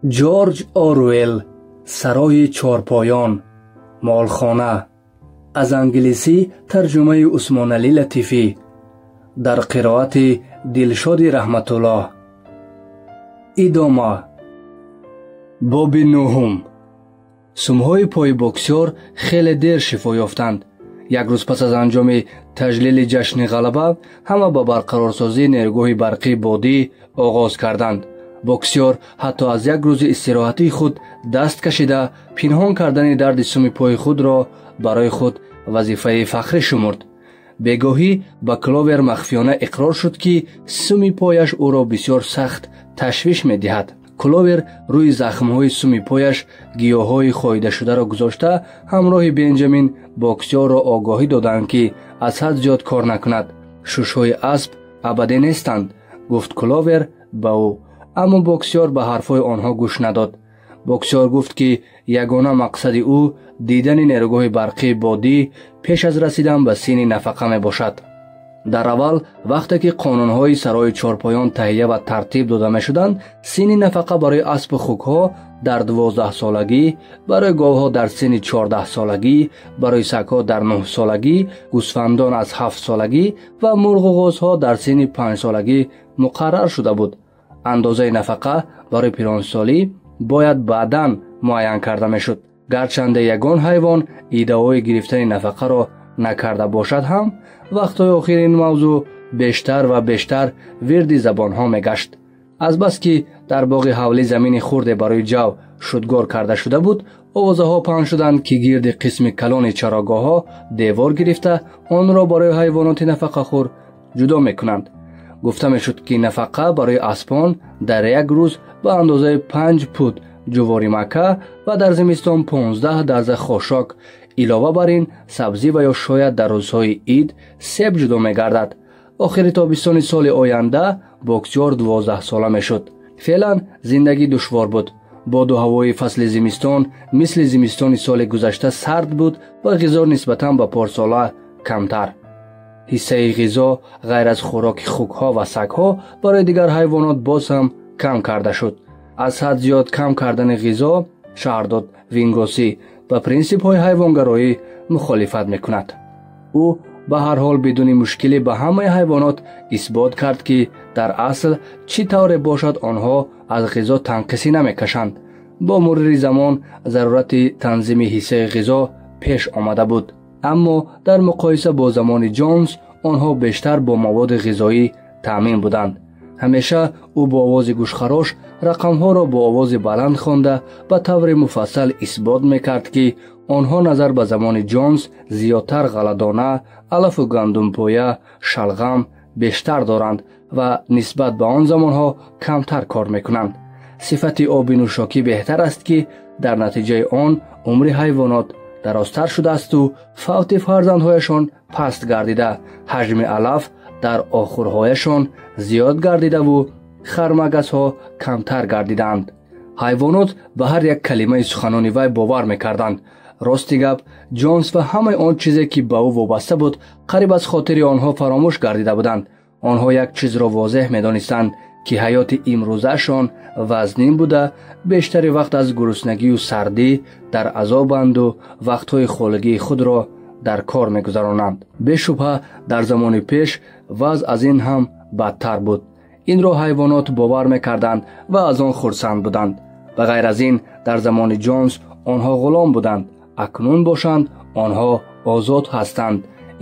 Ҷорҷ Оруэлл, Сарои чорпоён, Молхона, аз англисӣ тарҷумаи Усмоналӣ Латифӣ, дар қироати Дилшоди Раҳматуллоҳ. Идома. Боби нуҳум. Сумҳои пои боксёр хеле дер шифо ёфтанд. Як рӯз пас аз анҷоми таҷлили ҷашни ғалаба ҳама ба барқарорсозии нерӯгоҳи барқии бодӣ оғоз карданд. Боксёр ҳатто аз як рӯзи истироҳатии худ даст кашида, пинҳон кардани дарди суми пои худро барои худ вазифаи фахрӣ шумурд. Бегоҳӣ ба Кловер махфиёна иқрор шуд, ки суми пояш ӯро бисёр сахт ташвиш медиҳад. Кловер рӯи захмҳои суми пояш гиёҳҳои хоидашударо гузошта, ҳамроҳи Бенҷамин боксёрро огоҳӣ доданд, ки аз ҳад зиёд кор накунад. Шушҳои асп абадӣ нестанд, гуфт Кловер ба ӯ, аммо боксёр ба ҳарфҳои онҳо гӯш надод. Боксёр гуфт, ки ягона мақсади ӯ дидани нерӯгоҳи барқии бодӣ пеш аз расидан ба синни нафақа мебошад. Дар аввал, вақте ки қонунҳои сарои чорпоён таҳия ва тартиб дода мешуданд, синни нафақа барои аспу хукҳо дар 12-солагӣ, барои говҳо дар синни 14-солагӣ, барои сагҳо дар 9-солагӣ, гӯсфандон аз 7-солагӣ ва мурғу ғозҳо дар синни 5-солагӣ муқаррар шуда буд. Андозаи нафақа барои пиронсолӣ бояд баъдан муайян карда мешуд. Гарчанде ягон ҳайвон иддаои гирифтани нафақаро накарда бошад ҳам, вақтҳои охир ин мавзӯъ бештар ва бештар вирди забонҳо мегашт. Азбаски дар боғи ҳавлӣ замини хурде барои ҷав шудгор карда шуда буд, овозаҳо паҳн шуданд, ки гирди қисми калони чарогоҳҳо девор гирифта, онро барои ҳайвоноти нафақахӯр ҷудо мекунанд. Гуфта мешуд, ки нафақа барои аспон дар як рӯз ба андозаи 5 пуд ҷувори мака ва дар зимистон 15 дарза хошок, илова бар ин сабзӣ ва ё шояд дар рӯзҳои ид себ ҷудо мегардад. Охири тобистони соли оянда боксёр 12-сола мешуд. Феълан зиндагӣ душвор буд. Боду ҳавои фасли зимистон мисли зимистони соли гузашта сард буд ва ғизо нисбатан ба порсола камтар. Ҳиссаи ғизо ғайр аз хӯроки хукҳо ва сагҳо барои дигар ҳайвонот боз ҳам кам карда шуд. Аз ҳад зиёд кам кардани ғизо, шаҳр дод Вингосӣ, ба принсипҳои ҳайвонгароӣ мухолифат мекунад. Ӯ ба ҳар ҳол бидуни мушкилӣ ба ҳамаи ҳайвонот исбот кард, ки дар асл чӣ тавре бошад онҳо аз ғизо танқисӣ намекашанд. Бо мурури замон зарурати танзими ҳиссаи ғизо пеш омада буд, аммо дар муқоиса бо замони Ҷонс онҳо бештар бо маводи ғизоӣ таъмин буданд. Ҳамеша ӯ бо овози гӯшхарош рақамҳоро бо овози баланд хонда ба таври муфассал исбот мекард, ки онҳо назар ба замони Ҷонс зиёдтар ғалладона, алафу гандумпоя, шалғам бештар доранд ва нисбат ба он замонҳо камтар кор мекунанд. Сифати оби нӯшокӣ беҳтар аст, ки дар натиҷаи он умри ҳайвонот дарозтар шудаасту фавти фарзандҳояшон паст гардида, ҳаҷми алаф дар охурҳояшон зиёд гардидаву хармагазҳо камтар гардидаанд. Ҳайвонот ба ҳар як калимаи суханони вай бовар мекарданд. Рости гап, Ҷонс ва ҳамаи он чизе, ки ба ӯ вобаста буд, қариб аз хотири онҳо фаромӯш гардида буданд. Онҳо як чизро возеҳ медонистанд, ки ҳаёти имрӯзаашон вазнин буда, бештари вақт аз гуруснагию сардӣ дар азобанду вақтҳои холигии худро дар кор мегузаронанд. Бешубҳа, дар замони пеш вазъ аз ин ҳам бадтар буд. Инро ҳайвонот бовар мекарданд ва аз он хурсанд буданд. Ба ғайр аз ин, дар замони Ҷонс онҳо ғулом буданд, акнун бошанд онҳо озод ҳастанд.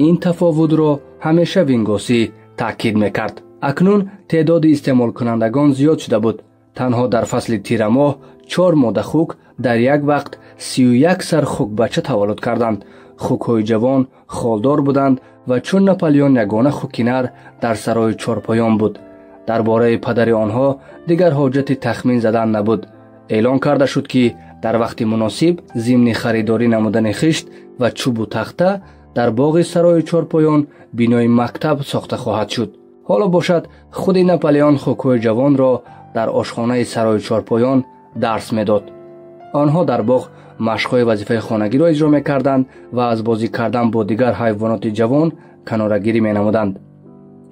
Ин тафовутро ҳамеша Вингосӣ таъкид мекард. Акнун теъдоди истеъмолкунандагон зиёд шуда буд. Танҳо дар фасли тирамоҳ 4 мода хук дар як вақт 31 сар хукбача таваллуд карданд. Хукҳои ҷавон холдор буданд ва чун Наполеон ягона хуки нар дар сарои чорпоён буд. Дар бораи падари онҳо дигар ҳоҷати тахмин задан набуд. Эълон карда шуд, ки дар вақти муносиб зимни харидорӣ намудани хишт ва чӯбу тахта дар боғи сарои чорпоён бинои мактаб сохта хоҳад шуд. Ҳоло бошад худи Наполеон хукҳои ҷавонро дар ошхонаи сарои чорпоён дарс медод. Онҳо дар боғ машқҳои вазифаи хонагиро иҷро мекарданд ва аз бозӣ кардан бо дигар ҳайвоноти ҷавон канорагирӣ менамуданд.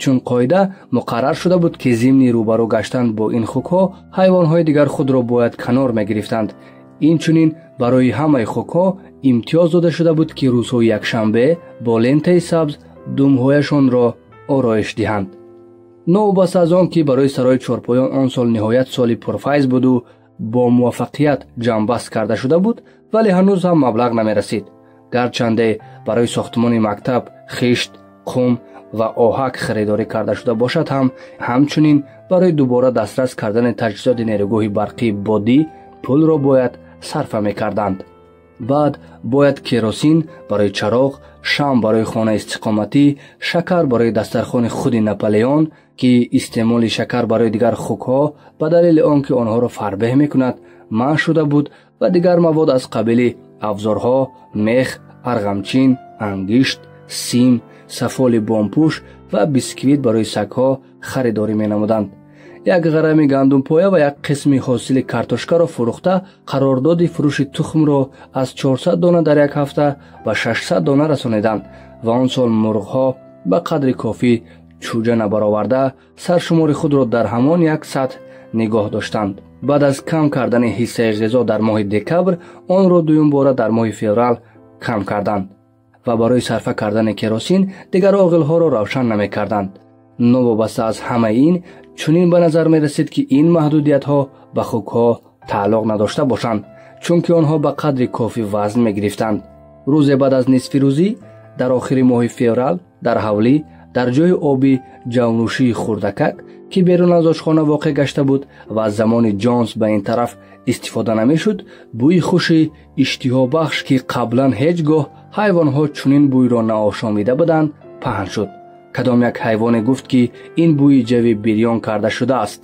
Чун қоида муқаррар шуда буд, ки зимни рӯбарӯ гаштан бо ин хукҳо ҳайвонҳои дигар худро бояд канор мегирифтанд. Инчунин барои ҳамаи хукҳо имтиёз дода шуда буд, ки рӯзҳои якшанбе бо лентаи сабз думҳояшонро ороиш диҳанд. Новобаста аз он ки барои сарои чорпоён он сол ниҳоят соли пурфайз буду бо муваффақият ҷамъбаст карда шуда буд, вале ҳанӯз ҳам маблағ намерасид. Гарчанде барои сохтмони мактаб хишт, қум ва оҳак харидорӣ карда шуда бошад ҳам, ҳамчунин барои дубора дастрас кардани таҷҳизоти нерӯгоҳи барқии бодӣ пулро бояд сарфа мекарданд. Баъд бояд керосин барои чароғ, шам барои хонаи истиқоматӣ, шакар барои дастархони худи Наполеон, ки истеъмоли шакар барои дигар хукҳо ба далели он ки онҳоро фарбеҳ мекунад манъ шуда буд, ва дигар мавод аз қабили авзорҳо, мех, арғамчин, ангишт, сим, сафоли бомпӯш ва бисквит барои сагҳо харидорӣ менамуданд. Як ғарами гандумпоя ва як қисми ҳосили картошкаро фурӯхта, қарордоди фурӯши тухмро аз 400 дона дар як ҳафта ба 600 дона расониданд ва он сол мурғҳо ба қадри кофӣ чӯҷа набароварда саршумори худро дар ҳамон як сатҳ нигоҳ доштанд. Баъд аз кам кардани ҳиссаи ғизо дар моҳи декабр, онро дуюмбора дар моҳи феврал кам карданд ва барои сарфа кардани керосин дигар оғилҳоро равшан намекарданд. Новобаста аз ҳамаи ин, чунин ба назар мерасид, ки ин маҳдудиятҳо ба хукҳо тааллуқ надошта бошанд, чунки онҳо ба қадри кофӣ вазн мегирифтанд. Рӯзе баъд аз нисфи рӯзӣ, дар охири моҳи феврал, дар ҳавлӣ, дар ҷои оби ҷавнӯшии хурдакак, ки берун аз ошхона воқеъ гашта буд ва аз замони Ҷонс ба ин тараф истифода намешуд, бӯи хуши иштиҳобахш, ки қаблан ҳеҷ гоҳ ҳайвонҳо чунин бӯйро наошомида буданд, паҳн шуд. Кадом як ҳайвоне гуфт, ки ин бӯи ҷави бирён карда шудааст.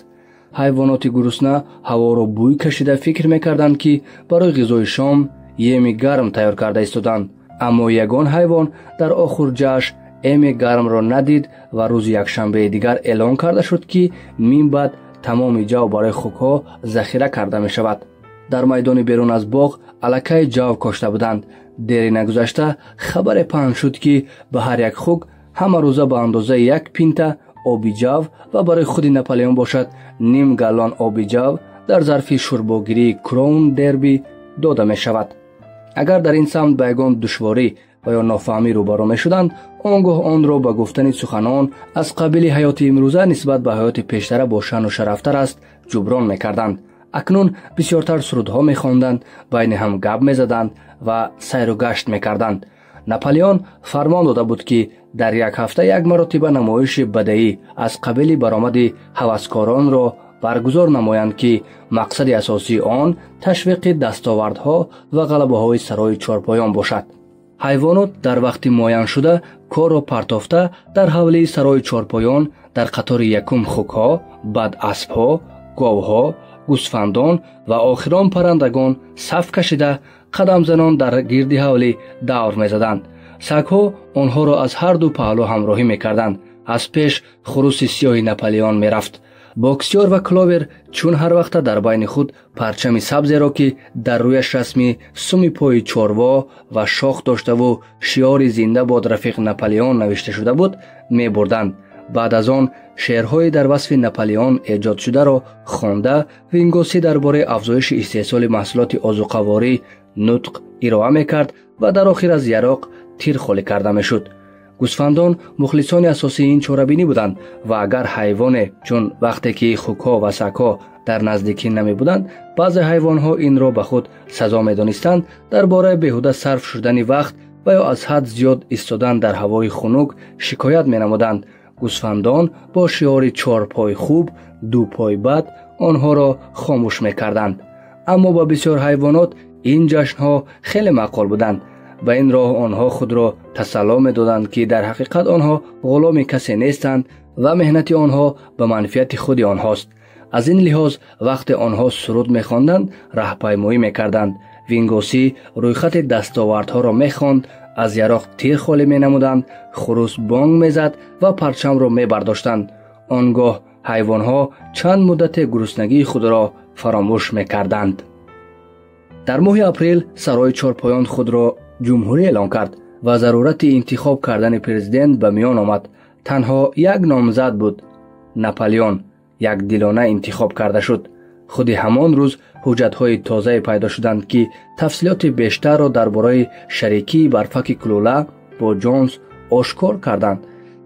Ҳайвоноти гурусна ҳаворо бӯй кашида фикр мекарданд, ки барои ғизои шом еми гарм тайёр карда истоданд. Аммо ягон ҳайвон дар охурҷааш эми гармро надид ва рӯзи якшанбеи дигар эълон карда шуд, ки мин баъд тамоми ҷав барои хукҳо захира карда мешавад. Дар майдони берун аз боғ аллакай ҷав кошта буданд. Дери нагузашта хабаре паҳн шуд, ки ба ҳар як хук ҳама рӯза ба андозаи як пинта оби ҷав ва барои худи Наполеон бошад ним галлон оби ҷав дар зарфи шӯрбогирии Кроун Дерби дода мешавад. Агар дар ин самт ба ягон душворӣ ва ё нофаҳмӣ рӯбарӯ мешуданд, он гоҳ онро ба гуфтани суханон аз қабили ҳаёти имрӯза нисбат ба ҳаёти пештара бо шаъну шарафтар аст ҷуброн мекарданд. Акнун бисёртар сурудҳо мехонданд, байни ҳам гап мезаданд ва сайру гашт мекарданд. Наполеон фармон дода буд, ки дар як ҳафта як маротиба намоиши бадаӣ аз қабили баромади ҳаваскоронро баргузор намоянд, ки мақсади асосии он ташвиқи дастовардҳо ва ғалабаҳои сарои чорпоён бошад. Ҳайвонот дар вақти муайяншуда корро партофта дар ҳавлии сарои чорпоён дар қатори якум хукҳо, баъд аспҳо, говҳо, гӯсфандон ва охирон паррандагон саф кашида қадамзанон дар гирди ҳавлӣ давр мезаданд. Сагҳо онҳоро аз ҳар ду паҳлӯ ҳамроҳӣ мекарданд. Аз пеш хуруси сиёҳи Наполеон мерафт. Боксёр ва Кловер чун ҳар вақта дар байни худ парчами сабзеро, ки дар рӯяш расми суми пои чорво ва шох доштаву шиори «Зинда бод рафиқ Наполеон» навишта шуда буд, мебурданд. Баъд аз он шеърҳои дар васфи Наполеон эҷодшударо хонда, Вингоси дар бораи афзоиши истеҳсоли маҳсулоти озуқаворӣ нутқ ироа мекард ва дар охир аз яроқ тир холӣ карда мешуд. Гӯсфандон мухлисони асосии ин чорабинӣ буданд ва агар ҳайвоне, чун вақте ки хукҳо ва сагҳо дар наздикӣ намебуданд, баъзе ҳайвонҳо инро ба худ сазо медонистанд, дар бораи беҳуда сарф шудани вақт ва ё аз ҳад зиёд истодан дар ҳавои хунук шикоят менамуданд. Гӯсфандон бо шиори «Чор пой хуб, ду пой бад» онҳоро хомӯш мекарданд. Аммо ба бисёр ҳайвонот ин ҷашнҳо хеле маъқул буданд. Ба ин роҳ онҳо худро тасалло медоданд, ки дар ҳақиқат онҳо ғуломи касе нестанд ва меҳнати онҳо ба манфиати худи онҳост. Аз ин лиҳоз вақте онҳо суруд мехонданд, раҳпаймоӣ мекарданд. Вингосӣ рӯйхати дастовардҳоро мехонд, аз яроқ тир холӣ менамуданд, хурус бонг мезад ва парчамро мебардоштанд. Он гоҳ ҳайвонҳо чанд муддате гуруснагии худро фаромӯш мекарданд. Дар моҳи апрел сарои чорпоён худро ҷумҳурӣ эълон кард ва зарурати интихоб кардани президент ба миён омад. Танҳо як номзад буд. Наполеон якдилона интихоб карда шуд. Худи ҳамон рӯз ҳуҷҷатҳои тозае пайдо шуданд, ки тафсилоти бештарро дар бораи шарикии Барфаки Кулула бо Ҷонс ошкор карданд.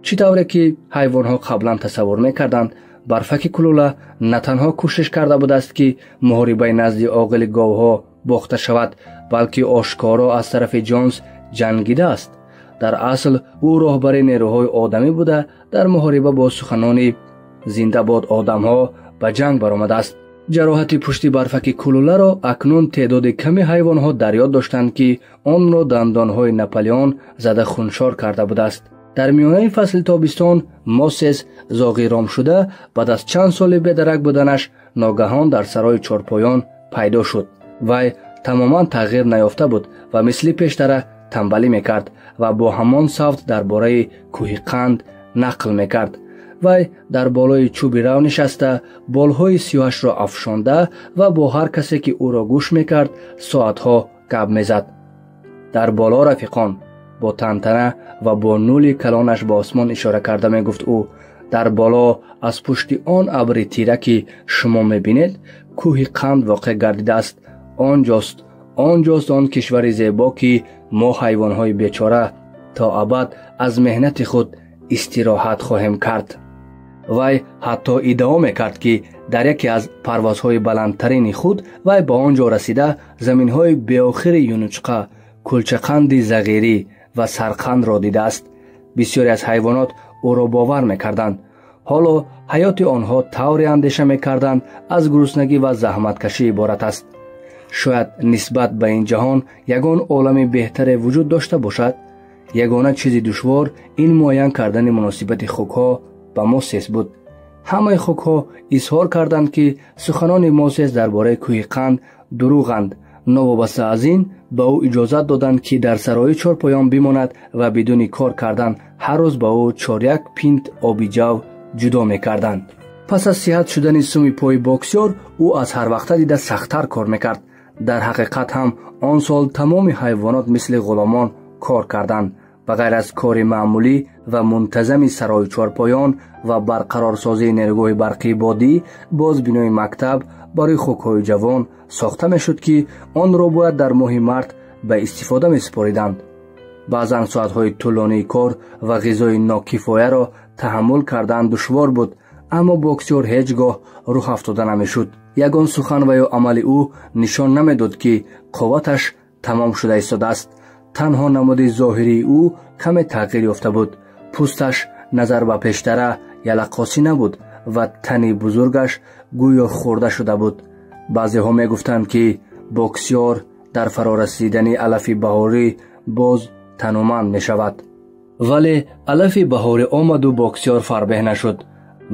Чӣ тавре ки ҳайвонҳо қаблан тасаввур мекарданд, Барфаки Кулула на танҳо кӯшиш карда будааст, ки муҳорибаи назди оғили говҳо бохта шавад, балки ошкоро аз тарафи Ҷонс ҷангидааст. Дар асл ӯ роҳбари нерӯҳои одамӣ буда, дар муҳориба бо суханони «Зинда бод одамҳо» ба ҷанг баромадааст. Ҷароҳати пушти Барфаки Кулуларо акнун теъдоди ками ҳайвонҳо дар ёд доштанд, ки онро дандонҳои Наполеон зада хуншор карда будааст. Дар миёнаи фасли тобистон Мосес зоғи ром шуда, баъд аз чанд соли бедарак буданаш ногаҳон дар сарои чорпоён пайдо шуд. Вай тамоман тағйир наёфта буд ва мисли пештара тамбалӣ мекард ва бо ҳамон савт дар бораи кӯҳи қанд нақл мекард. Вай дар болои чӯби рав нишаста, болҳои сиёҳашро афшонда ва бо ҳар касе, ки ӯро гӯш мекард, соатҳо гап мезад. «Дар боло, рафиқон», бо тантана ва бо нули калонаш ба осмон ишора карда мегуфт ӯ, «дар боло аз пушти он абри тира, ки шумо мебинед, кӯҳи қанд воқеъ гардидааст. Онҷост, онҷост он кишвари зебо, ки мо ҳайвонҳои бечора то абад аз меҳнати худ истироҳат хоҳем кард». Вай ҳатто иддао мекард, ки дар яке аз парвозҳои баландтарини худ вай ба он ҷо расида, заминҳои беохири юнучқа, кулчақанди зағирӣ ва сарқандро дидааст. Бисёре аз ҳайвонот ӯро бовар мекарданд. Ҳоло ҳаёти онҳо тавре андеша мекарданд, аз гуруснагӣ ва заҳматкашӣ иборат аст. Шояд нисбат ба ин ҷаҳон ягон олами беҳтаре вуҷуд дошта бошад. Ягона чизи душвор ин муайян кардани муносибати хукҳо ба Мосес буд. Ҳамаи хукҳо изҳор карданд, ки суханони Мосес дар бораи кӯҳи қанд дурӯғанд. Новобаста аз ин ба ӯ иҷозат доданд, ки дар сарои чорпоён бимонад ва бидуни кор кардан ҳар рӯз ба ӯ 4 пинт оби ҷав ҷудо мекарданд. Пас аз сиҳат шудани суми пои боксёр, ӯ аз ҳарвақта дида сахттар кор мекард. Дар ҳақиқат ҳам он сол тамоми ҳайвонот мисли ғуломон кор карданд. Ба ғайр аз кори маъмулӣ ва мунтазами сарои чорпоён ва барқарорсозии нерӯгоҳи барқии бодӣ, боз бинои мактаб барои хукҳои ҷавон сохта мешуд, ки онро бояд дар моҳи март ба истифода месупориданд. Баъзан соатҳои тӯлонии кор ва ғизои нокифояро таҳаммул кардан душвор буд, аммо боксёр ҳеҷ гоҳ рӯҳ афтода намешуд. Ягон сухан ва ё амали ӯ нишон намедод, ки қувваташ тамом шуда истодааст. Танҳо намуди зоҳирии ӯ каме тағйир ёфта буд. Пӯсташ назар ба пештара ялақосӣ набуд ва тани бузургаш гӯё хӯрда шуда буд. Баъзеҳо мегуфтанд, ки боксёр дар фарорасидани алафи баҳорӣ боз тануманд мешавад. Вале алафи баҳорӣ омаду боксёр фарбеҳ нашуд.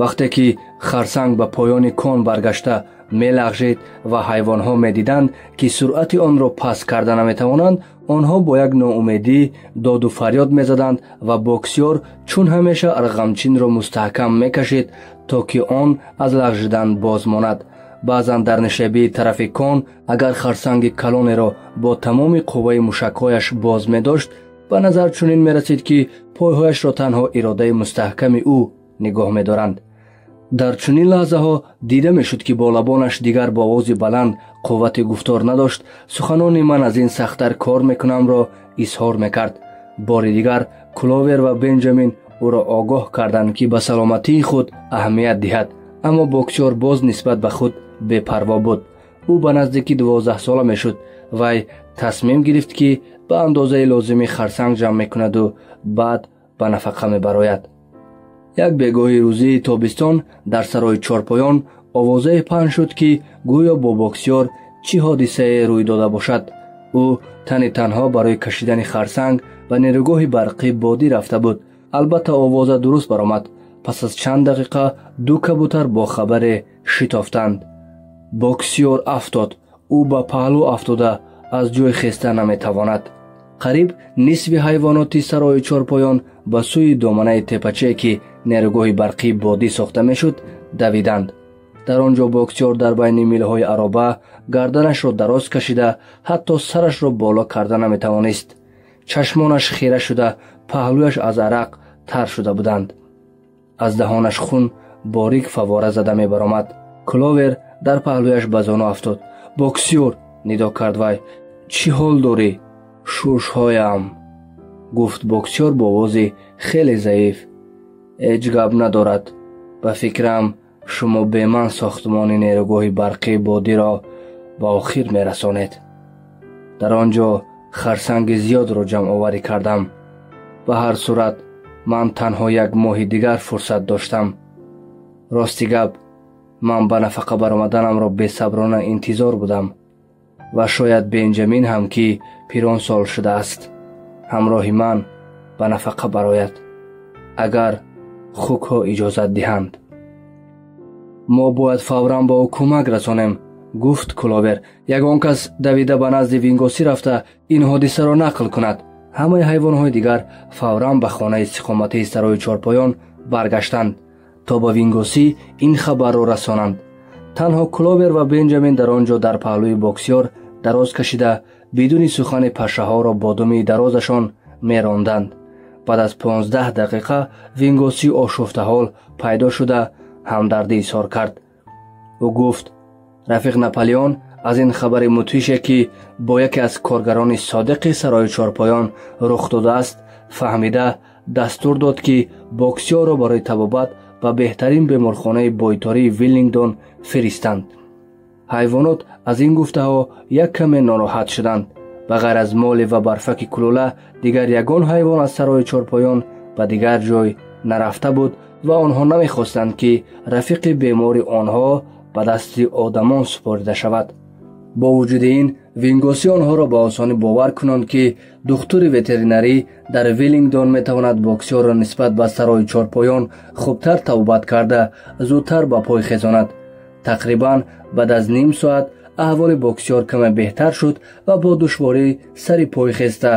Вақте ки харсанг ба поёни кон баргашта мелағжид ва ҳайвонҳо медиданд, ки суръати онро паст карда наметавонанд, онҳо бо як ноумедӣ доду фарёд мезаданд ва боксёр чун ҳамеша арғамчинро мустаҳкам мекашид, то ки он аз лағжидан боз монад. Баъзан дар нишебии тарафи кон агар харсанги калонеро бо тамоми қувваи мушакҳояш боз медошт, ба назар чунин мерасид, ки пойҳояшро танҳо иродаи мустаҳками ӯ нигоҳ медоранд. Дар чунин лаҳзаҳо дида мешуд, ки бо лабонаш дигар бо овози баланд қуввати гуфтор надошт, суханони «ман аз ин сахттар кор мекунам»-ро изҳор мекард. Бори дигар Кловер ва Бенҷамин ӯро огоҳ карданд, ки ба саломатии худ аҳамият диҳад, аммо боксёр боз нисбат ба худ бепарво буд. Ӯ ба наздики 12 сола мешуд. Вай тасмим гирифт, ки ба андозаи лозими харсанг ҷамъ мекунаду баъд ба нафақа мебарояд. Як бегоҳи рӯзии тобистон дар сарои чорпоён овозае паҳн шуд, ки гӯё бо боксёр чӣ ҳодисае рӯй дода бошад. Ӯ тани танҳо барои кашидани харсанг ба нерӯгоҳи барқи бодӣ рафта буд. Албатта овоза дуруст баромад. Пас аз чанд дақиқа ду кабутар бо хабаре шитофтанд. Боксёр афтод. Ӯ ба паҳлӯ афтода аз ҷой хеста наметавонад. Қариб нисфи ҳайвоноти сарои чорпоён ба сӯи доманаи тепачае, ки нерӯгоҳи барқии бодӣ сохта мешуд, давиданд. Дар он ҷо боксёр дар байни милҳои ароба гарданашро дароз кашида, ҳатто сарашро боло карда наметавонист. Чашмонаш хира шуда, паҳлӯяш аз арақ тар шуда буданд. Аз даҳонаш хун борик фаввора зада мебаромад. Кловер дар паҳлӯяш ба зону афтод. «Боксёр!» нидо кард вай. «Чӣ ҳол дорӣ?» «Шушҳоям», гуфт боксёр бо овози хеле заиф. «Ҳеҷ гап надорад. Ба фикрам, шумо бе ман сохтмони нерӯгоҳи барқии бодиро ба охир мерасонед. Дар он ҷо харсанги зиёдро ҷамъоварӣ кардам. Ба ҳар сурат, ман танҳо як моҳи дигар фурсат доштам. Рости гап, ман ба нафақа баромаданамро бесаброна интизор будам ва шояд Бенҷамин ҳам, ки пиронсол шудааст, ҳамроҳи ман ба нафақа барояд, агар хукҳо иҷозат диҳанд. Мо бояд фавран ба ӯ кӯмак расонем», гуфт Кловер. «Ягон кас давида ба назди Вингосӣ рафта ин ҳодисаро нақл кунад». Ҳамаи ҳайвонҳои дигар фавран ба хонаи истиқоматии сарои чорпоён баргаштанд, то ба Вингосӣ ин хабарро расонанд. Танҳо Кловер ва Бенҷамин дар он ҷо дар паҳлӯи боксёр дароз кашида, бидуни сухани пашшаҳоро бо думи дарозашон меронданд. Баъд аз 15 дақиқа Вингосӣ ошуфтаҳол пайдо шуда ҳамдардӣ изҳор кард. Ӯ гуфт: «Рафиқ Наполеон аз ин хабари мудҳише, ки бо яке аз коргарони содиқи сарои чорпоён рух додааст, фаҳмида, дастур дод, ки боксёрро барои табобат ба беҳтарин беморхонаи бойтории Виллингдон фиристанд». Ҳайвонот аз ин гуфтаҳо як каме нороҳат шуданд. Ба ғайр аз Молли ва барфаки кулула, дигар ягон ҳайвон аз сарои чорпоён ба дигар ҷой нарафта буд ва онҳо намехостанд, ки рафиқи бемори онҳо ба дасти одамон супорида шавад. Бо вуҷуди ин, Вингосӣ онҳоро ба осонӣ бовар кунонд, ки духтури ветеринарӣ дар Виллингдон метавонад боксёрро нисбат ба сарои чорпоён хубтар табобат карда, зудтар ба пой хезонад. Тақрибан баъд аз ним соат аҳволи боксёр каме беҳтар шуд ва бо душворӣ сари пой хеста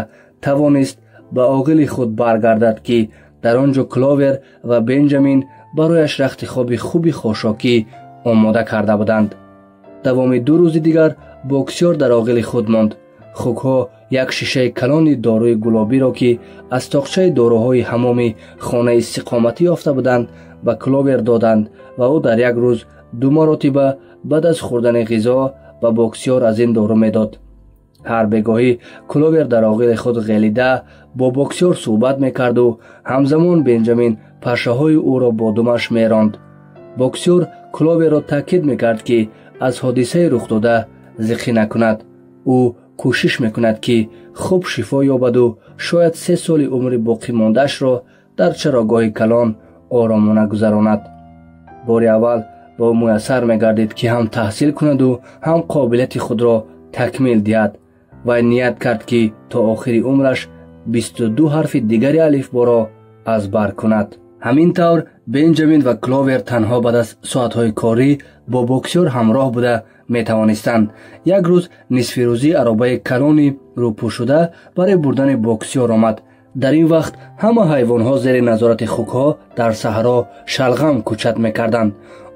тавонист ба оғили худ баргардад, ки дар он ҷо Кловер ва Бенҷамин барояш рахти хоби хуби хошокӣ омода карда буданд. Давоми 2 рӯзи дигар боксёр дар оғили худ монд. Хукҳо як шишаи калони доруи гулобиро, ки аз тоқчаи доруҳои ҳамоми хонаи истиқоматӣ ёфта буданд, ба Кловер доданд ва ӯ дар як рӯз 2 маротиба баъд аз хӯрдани ғизо ба боксёр аз ин дору медод. Ҳар бегоҳӣ Кловер дар оғили худ ғелида бо боксёр суҳбат мекарду ҳамзамон Бенҷамин пашшаҳои ӯро бо думаш меронд. Боксёр Кловерро таъкид мекард, ки аз ҳодисаи рухдода зиқӣ накунад. Ӯ кӯшиш мекунад, ки хуб шифо ёбаду шояд 3 соли умри боқӣ мондаашро дар чарогоҳи калон оромона гузаронад. Бори аввал ба ӯ муяссар мегардид, ки ҳам таҳсил кунаду ҳам қобилияти худро такмил диҳад. Вай ният кард, ки то охири умраш 22 ҳарфи дигари алифборо аз бар кунад. Ҳамин тавр Бенҷамин ва Кловер танҳо баъд аз соатҳои корӣ бо боксёр ҳамроҳ буда метавонистанд. Як рӯз нисфирӯзӣ аробаи калони рӯпӯшшуда барои бурдани боксёр омад. Дар ин вақт ҳама ҳайвонҳо зери назорати хукҳо дар саҳро шалғам кӯчат мекарданд.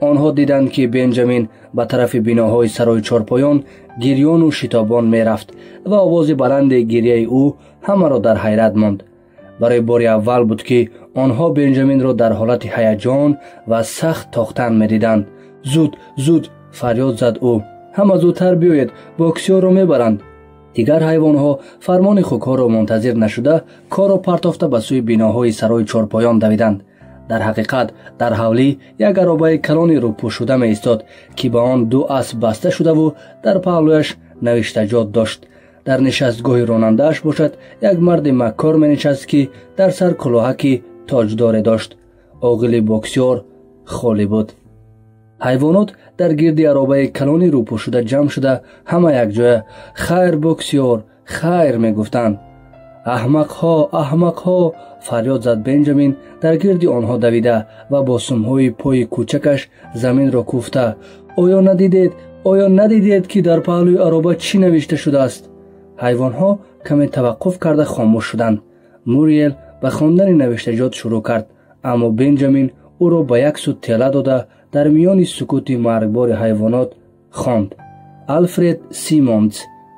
Онҳо диданд, ки Бенҷамин ба тарафи биноҳои сарои чорпоён гирёну шитобон мерафт ва овози баланди гирияи ӯ ҳамаро дар ҳайрат монд. Барои бори аввал буд, ки онҳо Бенҷаминро дар ҳолати ҳаяҷон ва сахт тохтан медиданд. «Зуд, зуд!» фарёд зад ӯ. «Ҳама зудтар биёед, боксёрро мебаранд». Дигар ҳайвонҳо фармони хукҳоро мунтазир нашуда, корро партофта ба сӯи биноҳои сарои чорпоён давиданд. Дар ҳақиқат, дар ҳавлӣ як аробаи калони рӯпӯшшуда меистод, ки ба он 2 асп баста шудаву дар паҳлӯяш навиштаҷот дошт. Дар нишастгоҳи ронандааш бошад, як марди маккор менишаст, ки дар сар кулоҳаки тоҷдоре дошт. Оғили боксёр холӣ буд. Ҳайвонот дар гирди аробаи калони рӯпӯшшуда ҷамъ шуда, ҳама якҷоя «Хайр, боксёр, хайр» мегуфтанд. «Аҳмақҳо, аҳмақҳо!» фарёд зад Бенҷамин дар гирди онҳо давида ва бо сумҳои пои кӯчакаш заминро кӯфта. «Оё надидед, оё надидед, ки дар паҳлӯи ароба чӣ навишта шудааст?» Ҳайвонҳо каме таваққуф карда хомӯш шуданд. Муриел ба хондани навиштаҷот шурӯъ кард, аммо Бенҷамин ӯро ба як сӯ тела дода дар миёни сукути маргбори ҳайвонот хонд: «Алфред Симонс,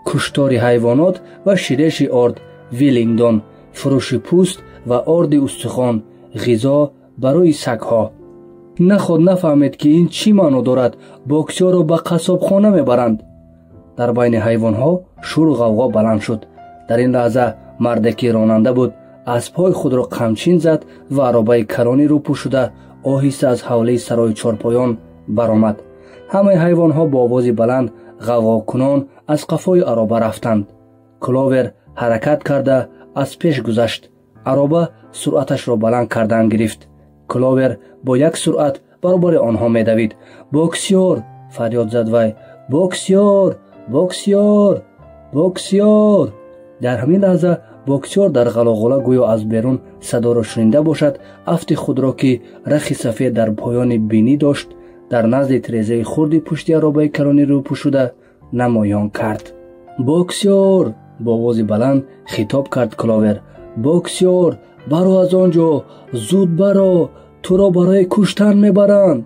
куштори ҳайвонот ва ширеши орд, Виллингдон, фурӯши пӯст ва орди устухон, ғизо барои сагҳо. Наход нафаҳмед, ки ин чӣ маъно дорад. Боксёрро ба қассобхона мебаранд. Дар байни ҳайвонҳо шуру ғавғо баланд шуд. Дар ин лаҳза марде, ки ронанда буд, аспҳои худро қамчин зад ва аробаи калони рӯпӯшшуда оҳиста аз ҳавлии сарои чорпоён баромад. Ҳамаи ҳайвонҳо бо овози баланд ғавғокунон аз қафои ароба рафтанд. Кловер ҳаракат карда аз пеш гузашт. Ароба суръаташро баланд кардан гирифт. Кловер бо як суръат баробари онҳо медавид. «Боксёр!» фарёд зад вай. «Боксёр! Боксёр! Боксёр!» Дар ҳамин лаҳза боксёр дар ғалоғула гӯё аз берун садоро шунида бошад, афти худро, ки рахи сафед дар поёни бинӣ дошт, дар назди тирезаи хурди пушти аробаи калони рӯпӯшшуда намоён кард. «Боксёр!» бо овози баланд хитоб кард Кловер. «Боксёр, баро аз он ҷо, зуд баро, туро барои куштан мебаранд!»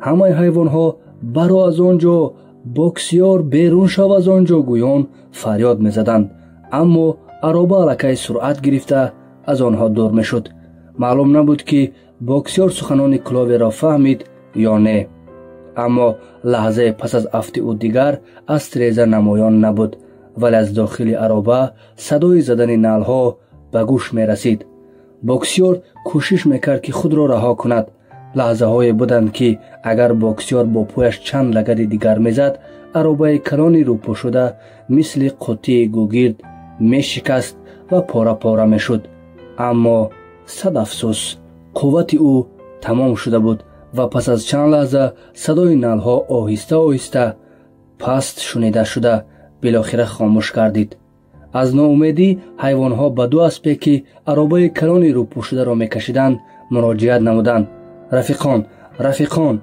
Ҳамаи ҳайвонҳо «Баро аз он ҷо, боксёр, берун шав аз он ҷо!» гӯён фарёд мезаданд, аммо ароба аллакай суръат гирифта аз онҳо дур мешуд. Маълум набуд, ки боксёр суханони Кловерро фаҳмид ё не, аммо лаҳзае пас аз афти ӯ дигар аз тиреза намоён набуд, вале аз дохили ароба садои задани налҳо ба гӯш мерасид. Боксёр кӯшиш мекард, ки худро раҳо кунад. Лаҳзаҳое буданд, ки агар боксёр бо пояш чанд лагади дигар мезад, аробаи калони рӯпӯшшуда мисли қуттии гугирд мешикаст ва пора-пора мешуд. Аммо сад афсӯс, қуввати ӯ тамом шуда буд ва пас аз чанд лаҳза садои налҳо оҳиста-оҳиста паст шунида шуда билохира хомӯш гардид. Аз ноумедӣ ҳайвонҳо ба ду аспе, ки аробаи калони рӯпӯшшударо мекашиданд, муроҷиат намуданд. «Рафиқон, рафиқон!»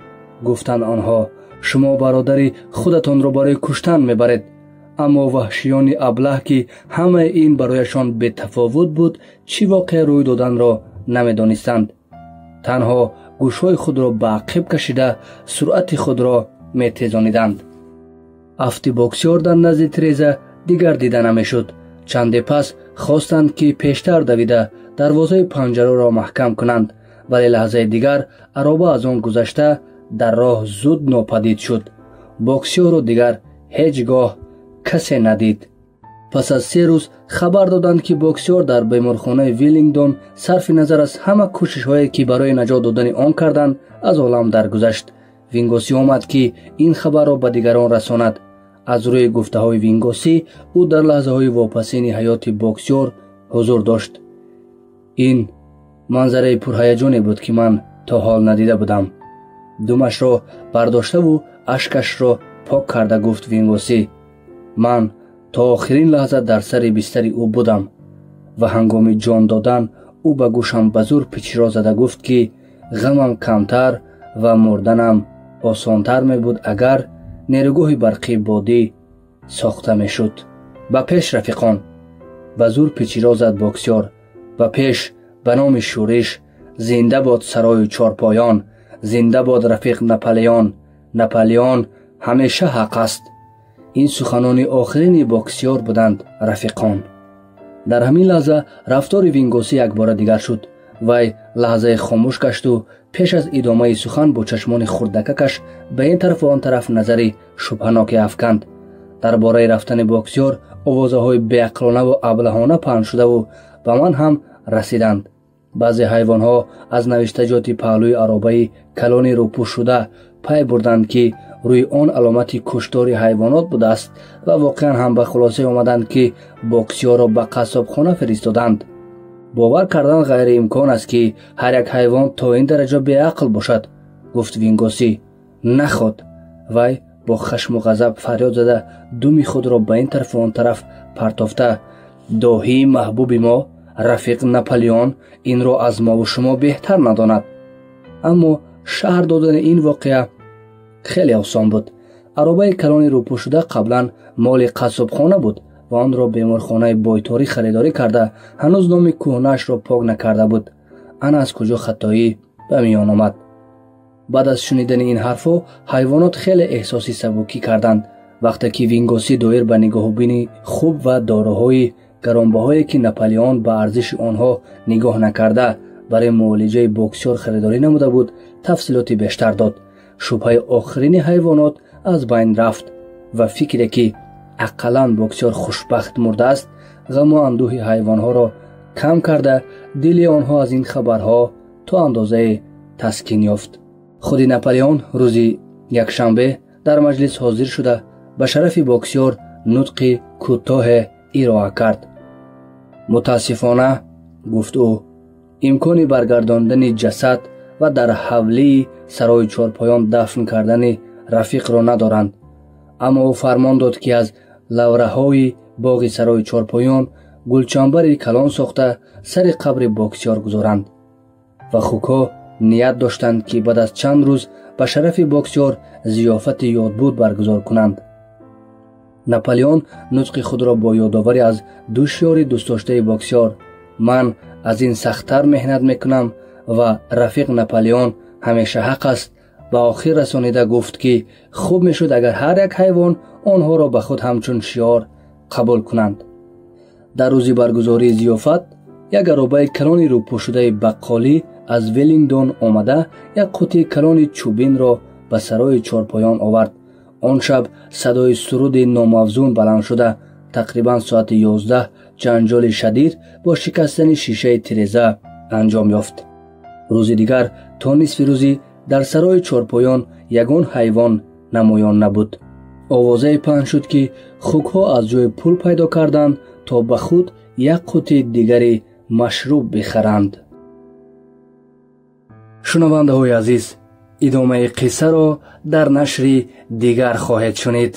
гуфтанд онҳо, «шумо бародари худатонро барои куштан мебаред!» Аммо ваҳшиёни аблаҳ, ки ҳамаи ин барояшон бетафовут буд, чӣ воқеа рӯй доданро намедонистанд. Танҳо гӯшҳои худро ба ақиб кашида суръати худро метезониданд. Афти боксёр дар назди тиреза дигар дида намешуд. Чанде пас хостанд, ки пештар давида дарвозаи панҷараро маҳкам кунанд, вале лаҳзаи дигар ароба аз он гузашта дар роҳ зуд нопадид шуд. Боксёрро дигар ҳеҷ гоҳ касе надид. Пас аз 3 рӯз хабар доданд, ки боксёр дар беморхонаи Виллингдон сарфи назар аз ҳама кӯшишҳое, ки барои наҷот додани он карданд, аз олам даргузашт. Вингоси омад, ки ин хабарро ба дигарон расонад. Аз рӯи гуфтаҳои Вингосӣ, ӯ дар лаҳзаҳои вопасини ҳаёти боксёр ҳузур дошт. «Ин манзараи пурҳаяҷоне буд, ки ман то ҳол надида будам», думашро бардоштаву ашкашро пок карда гуфт Вингосӣ. «Ман то охирин лаҳза дар сари бистари ӯ будам ва ҳангоми ҷон додан ӯ ба гӯшам ба зур пичиро зада гуфт, ки ғамам камтар ва мурданам осонтар мебуд, агар нерӯгоҳи барқии бодӣ сохта мешуд. Ба пеш, рафиқон!» ба зур пичиро зад боксёр. «Ба пеш, ба номи шӯриш! Зинда бод сарою чорпоён! Зинда бод рафиқ Наполеон! Наполеон ҳамеша ҳақ аст!» Ин суханони охирини боксёр буданд, рафиқон. Дар ҳамин лаҳза рафтори Вингосӣ якбора дигар шуд. Вай лаҳзае хомӯш гашту пеш аз идомаи сухан бо чашмони хурдакакаш ба ин тарафу он тараф назари шубҳаноке афканд. Дар бораи рафтани боксёр овозаҳои беақлонаву аблаҳона паҳн шудаву ба ман ҳам расиданд. Баъзе ҳайвонҳо аз навиштаҷоти паҳлӯи аробаи калони рӯпӯшшуда пай бурданд, ки рӯи он аломати куштори ҳайвонот будааст ва воқеан ҳам ба хулоса омаданд, ки боксёрро ба қассобхона фиристоданд. Бовар кардан ғайриимкон аст, ки ҳар як ҳайвон то ин дараҷа беақл бошад, гуфт Вингосӣ. Наход! Вай бо хашму ғазаб фарёд зада думи худро ба ин тарафу он тараф партофта: «Доҳии маҳбуби мо, рафиқ Наполеон, инро аз мову шумо беҳтар надонад.» Аммо шаҳр додани ин воқеа хеле осон буд. Аробаи калони рӯпӯшшуда қаблан моли қассобхона буд ва онро беморхонаи бойторӣ харидорӣ карда, ҳанӯз номи кӯҳнаашро пок накарда буд. Ана аз куҷо хатоӣ ба миён омад. Баъд аз шунидани ин ҳарфҳо ҳайвонот хеле эҳсоси сабукӣ карданд. Вақте ки Вингосӣ доир ба нигоҳубини хуб ва доруҳои гаронбаҳое, ки Наполеон ба арзиши онҳо нигоҳ накарда барои муолиҷаи боксёр харидорӣ намуда буд, тафсилоти бештар дод. Шубҳаи охирини ҳайвонот аз байн рафт ва фикре, ки ақаллан боксёр хушбахт мурдааст, ғаму андӯҳи ҳайвонҳоро кам карда, дили онҳо аз ин хабарҳо то андозае таскин ёфт. Худи Наполеон рӯзи якшанбе дар маҷлис ҳозир шуда, ба шарафи боксёр нутқи кӯтоҳе ироа кард. Мутаассифона, гуфт ӯ, имкони баргардондани ҷасад ва дар ҳавлии сарои чорпоён дафн кардани рафиқро надоранд. Аммо ӯ фармон дод, ки аз лавраҳои боғи сарои чорпоён гулчамбари калон сохта, сари қабри боксёр гузоранд. Ва хукҳо ният доштанд, ки баъд аз чанд рӯз ба шарафи боксёр зиёфати ёдбуд баргузор кунанд. Наполеон нутқи худро бо ёдоварӣ аз ду шиёри дӯстдоштаи боксёр «Ман аз ин сахттар меҳнат мекунам» ва «Рафиқ Наполеон ҳамеша ҳақ аст» ба охир расонида гуфт, ки хуб мешуд, агар ҳар як ҳайвон онҳоро ба худ ҳамчун шиёр қабул кунанд. Дар рӯзи баргузории зиёфат як аробаи калони рӯпӯшудаи баққолӣ аз Веллингдон омада, як қуттии калони чӯбинро ба сарои чорпоён овард. Он шаб садои суруди номавзун баланд шуда, тақрибан соати 11 ҷанҷоли шадид бо шикастани шишаи тиреза анҷом ёфт. Рӯзи дигар то нисфи рӯзӣ дар сарои чорпоён ягон ҳайвон намоён набуд. Овозае паҳн шуд, ки хукҳо аз ҷои пул пайдо карданд, то ба худ як қуттии дигари машруб бихаранд. Шунавандаҳои азиз, идомаи қиссаро дар нашри дигар хоҳед шунид.